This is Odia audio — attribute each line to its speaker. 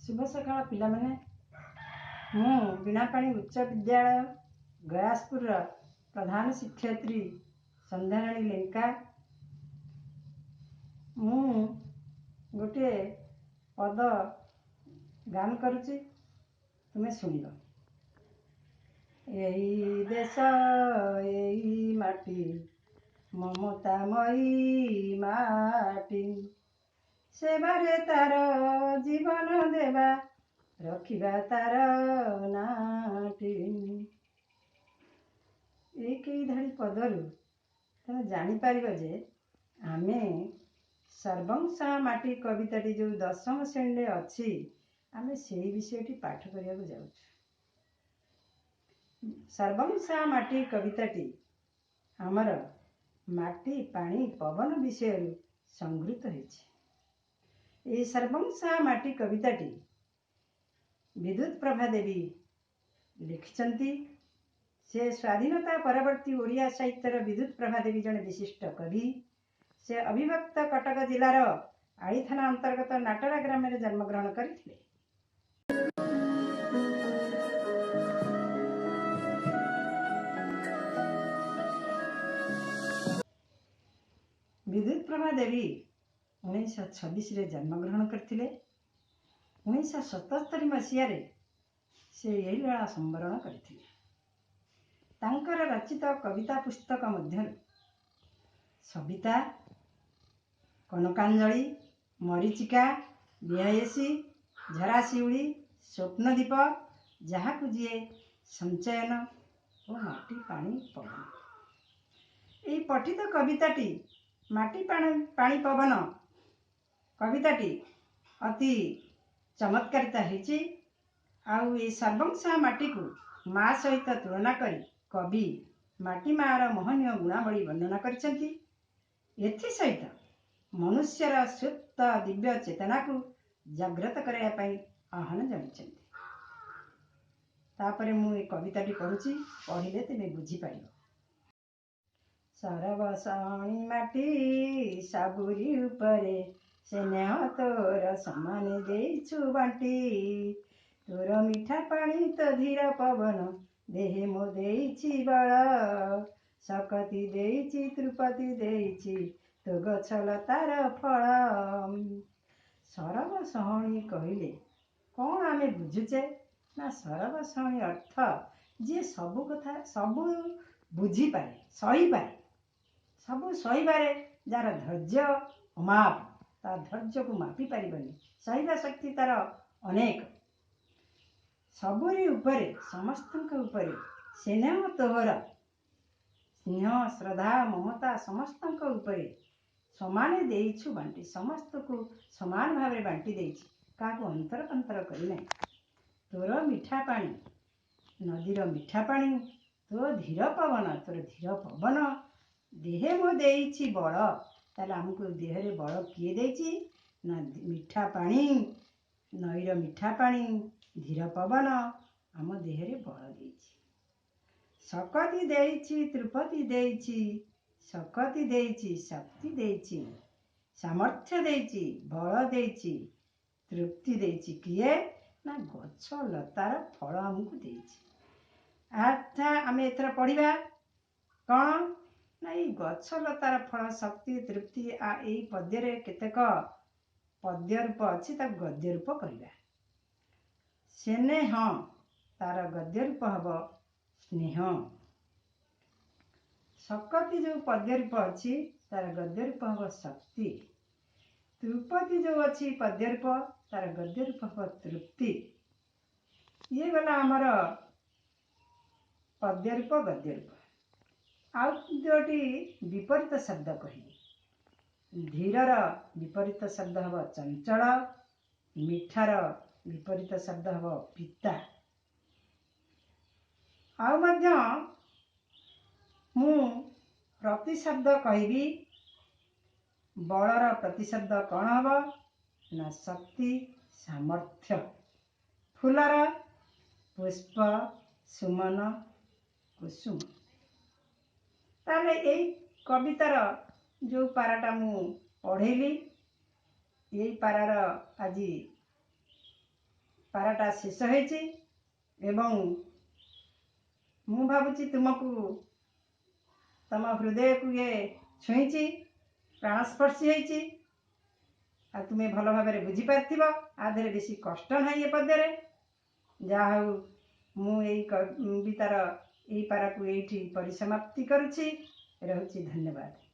Speaker 1: ଶୁଭ ସକାଳ ପିଲାମାନେ। ମୁଁ ବୀଣାପାଣି ଉଚ୍ଚ ବିଦ୍ୟାଳୟ ଗୟାସପୁରର ପ୍ରଧାନ ଶିକ୍ଷୟିତ୍ରୀ ସନ୍ଧ୍ୟାରାଣୀ ଲେଙ୍କା। ମୁଁ ଗୋଟିଏ ପଦ ଗାନ କରୁଛି, ତୁମେ ଶୁଣିବ। ଏଇ ଦେଶ ଏଇ ମାଟି ମମତାମୟୀ ମାଟି, ସେବାରେ ତାର ଜୀବନ ଦେବା, ରଖିବା ତାର ନାଟି। ଏଇ କେଇ ଧାଡ଼ି ପଦରୁ ତମେ ଜାଣିପାରିବ ଯେ ଆମେ ସର୍ବଂସହା ମାଟି କବିତାଟି ଯେଉଁ ଦଶମ ଶ୍ରେଣୀରେ ଅଛି, ଆମେ ସେଇ ବିଷୟଟି ପାଠ କରିବାକୁ ଯାଉଛୁ। ସର୍ବଂସହା ମାଟି କବିତାଟି ଆମର ମାଟି, ପାଣି, ପବନ ବିଷୟରୁ ସଂଗୃହୀତ ହୋଇଛି। ଏହି ସର୍ବଂସହା ମାଟି କବିତାଟି ବିଦ୍ୟୁତ ପ୍ରଭା ଦେବୀ ଲେଖିଛନ୍ତି। ସେ ସ୍ୱାଧୀନତା ପରବର୍ତ୍ତୀ ଓଡ଼ିଆ ସାହିତ୍ୟର ବିଦ୍ୟୁତ ପ୍ରଭା ଦେବୀ ଜଣେ ବିଶିଷ୍ଟ କବି। ସେ ଅବିଭକ୍ତ କଟକ ଜିଲ୍ଲାର ଆଳି ଥାନା ଅନ୍ତର୍ଗତ ନାଟରା ଗ୍ରାମରେ ଜନ୍ମଗ୍ରହଣ କରିଥିଲେ। ବିଦ୍ୟୁତ ପ୍ରଭା ଦେବୀ 1926ରେ ଜନ୍ମଗ୍ରହଣ କରିଥିଲେ। 1977 ମସିହାରେ ସେ ଏହି ଲୀଳା ସମ୍ବରଣ କରିଥିଲେ। ତାଙ୍କର ରଚିତ କବିତା ପୁସ୍ତକ ମଧ୍ୟରୁ ସବିତା, କନକାଞ୍ଜଳି, ମରୀଚିକା, ବିଆଇଏସି, ଝରାଶିଉଳି, ସ୍ୱପ୍ନଦୀପ, ଯାହାକୁ ଯିଏ, ସଞ୍ଚୟନ ଓ ମାଟି ପାଣି ପବନ। ଏହି ପଠିତ କବିତାଟି ମାଟି ପାଣି ପବନ କବିତାଟି ଅତି ଚମତ୍କାରିତା ହେଇଛି। ଆଉ ଏ ସର୍ବଂସହା ମାଟିକୁ ମା ସହିତ ତୁଳନା କରି କବି ମାଟି ମାଆର ମହନୀୟ ଗୁଣାବଳୀ ବର୍ଣ୍ଣନା କରିଛନ୍ତି। ଏଥିସହିତ ମନୁଷ୍ୟର ସୁପ୍ତ ଦିବ୍ୟ ଚେତନାକୁ ଜାଗ୍ରତ କରାଇବା ପାଇଁ ଆହ୍ୱାନ ଜଣାଇଛନ୍ତି। ତାପରେ ମୁଁ ଏ କବିତାଟି ପଢ଼ୁଛି, ପଢ଼ିଲେ ତୁମେ ବୁଝିପାରିବ। ସରବସଣି ମାଟି ସବୁରି ଉପରେ ସ୍ନେହ ତୋର ସମାନ ଦେଇଛୁ ବାଣ୍ଟି, ତୋର ମିଠା ପାଣି ତୋ ଧୀର ପବନ ଦେହେ ମୋ ଦେଇଛି ବଳ, ଶକତି ଦେଇଛି ତୃପତି ଦେଇଛି ତୋ ଗଛ ଲତାର ଫଳ। ସରବସହଣୀ କହିଲେ କ'ଣ ଆମେ ବୁଝୁଛେ? ନା, ସରବସହଣୀ ଅର୍ଥ ଯିଏ ସବୁ କଥା ସବୁ ବୁଝିପାରେ, ସହିପାରେ, ସବୁ ସହିବାରେ ଯାହାର ଧୈର୍ଯ୍ୟ ଅମାପ, ତା ଧୈର୍ଯ୍ୟକୁ ମାପି ପାରିବନି, ସହିବା ଶକ୍ତି ତାର ଅନେକ। ସବୁରି ଉପରେ, ସମସ୍ତଙ୍କ ଉପରେ ସ୍ନେହ ତୋହର, ସ୍ନେହ ଶ୍ରଦ୍ଧା ମମତା ସମସ୍ତଙ୍କ ଉପରେ ସମାନ ଦେଇଛୁ ବାଣ୍ଟି, ସମସ୍ତଙ୍କୁ ସମାନ ଭାବରେ ବାଣ୍ଟି ଦେଇଛି, କାହାକୁ ଅନ୍ତର ପନ୍ତର କରିନାହିଁ। ତୋର ମିଠା ପାଣି, ନଦୀର ମିଠା ପାଣି, ତୋ ଧୀର ପବନ, ତୋର ଧୀର ପବନ ଦେହେ ମୋ ଦେଇଛି ବଳ। ତାହେଲେ ଆମକୁ ଦେହରେ ବଳ କିଏ ଦେଇଛି? ନା, ମିଠା ପାଣି, ନଈର ମିଠା ପାଣି, ଧୀର ପବନ ଆମ ଦେହରେ ବଳ ଦେଇଛି। ଶକତି ଦେଇଛି ତୃପତି ଦେଇଛି, ଶକତି ଦେଇଛି, ଶକ୍ତି ଦେଇଛି, ସାମର୍ଥ୍ୟ ଦେଇଛି, ବଳ ଦେଇଛି, ତୃପ୍ତି ଦେଇଛି। କିଏ? ନା, ଗଛ ଲତାର ଫଳ ଆମକୁ ଦେଇଛି। ଆଚ୍ଛା, ଆମେ ଏଥର ପଢ଼ିବା କ'ଣ? ନା, ଏଇ ଗଛ ଲତାର ଫଳ, ଶକ୍ତି, ତୃପ୍ତି, ଏଇ ପଦ୍ୟରେ କେତେକ ପଦ୍ୟ ରୂପ ଅଛି, ତାକୁ ଗଦ୍ୟ ରୂପ କରିବା। ସ୍ନେହ, ତାର ଗଦ୍ୟ ରୂପ ହେବ ସ୍ନେହ। ଶକତି ଯେଉଁ ପଦ୍ୟ ରୂପ ଅଛି, ତାର ଗଦ୍ୟ ରୂପ ହେବ ଶକ୍ତି। ତୃପତି ଯେଉଁ ଅଛି ପଦ୍ୟ ରୂପ, ତାର ଗଦ୍ୟ ରୂପ ହେବ ତୃପ୍ତି। ଇଏ ଗଲା ଆମର ପଦ୍ୟ ରୂପ, ଗଦ୍ୟ ରୂପ। ଆଉ ଦୁଇଟି ବିପରୀତ ଶବ୍ଦ କହିବି। ଧୀରର ବିପରୀତ ଶବ୍ଦ ହେବ ଚଞ୍ଚଳ, ମିଠାର ବିପରୀତ ଶବ୍ଦ ହେବ ପିତା। ଆଉ ମଧ୍ୟ ମୁଁ ପ୍ରତିଶବ୍ଦ କହିବି। ବଳର ପ୍ରତିଶବ୍ଦ କ'ଣ ହେବ? ନା, ଶକ୍ତି, ସାମର୍ଥ୍ୟ। ଫୁଲର ପୁଷ୍ପ, ସୁମନ, କୁସୁମ। ତାହେଲେ ଏଇ କବିତାର ଯେଉଁ ପାରାଟା ମୁଁ ପଢ଼େଇଲି, ଏଇ ପାରାର ଆଜି ପାରାଟା ଶେଷ ହେଇଛି ଏବଂ ମୁଁ ଭାବୁଛି ତୁମକୁ, ତମ ହୃଦୟକୁ ଇଏ ଛୁଇଁଛି, ପ୍ରାଣସ୍ପର୍ଶୀ ହେଇଛି ଆଉ ତୁମେ ଭଲ ଭାବରେ ବୁଝିପାରିଥିବ। ଆ ଦେହରେ ବେଶୀ କଷ୍ଟ ନାହିଁ ଏ ପଦ୍ୟରେ। ଯାହା ହଉ, ମୁଁ ଏଇ କବିତାର ଏଇ ପାରାକୁ ଏଇଠି ପରିସମାପ୍ତି କରୁଛି। ରହୁଛି, ଧନ୍ୟବାଦ।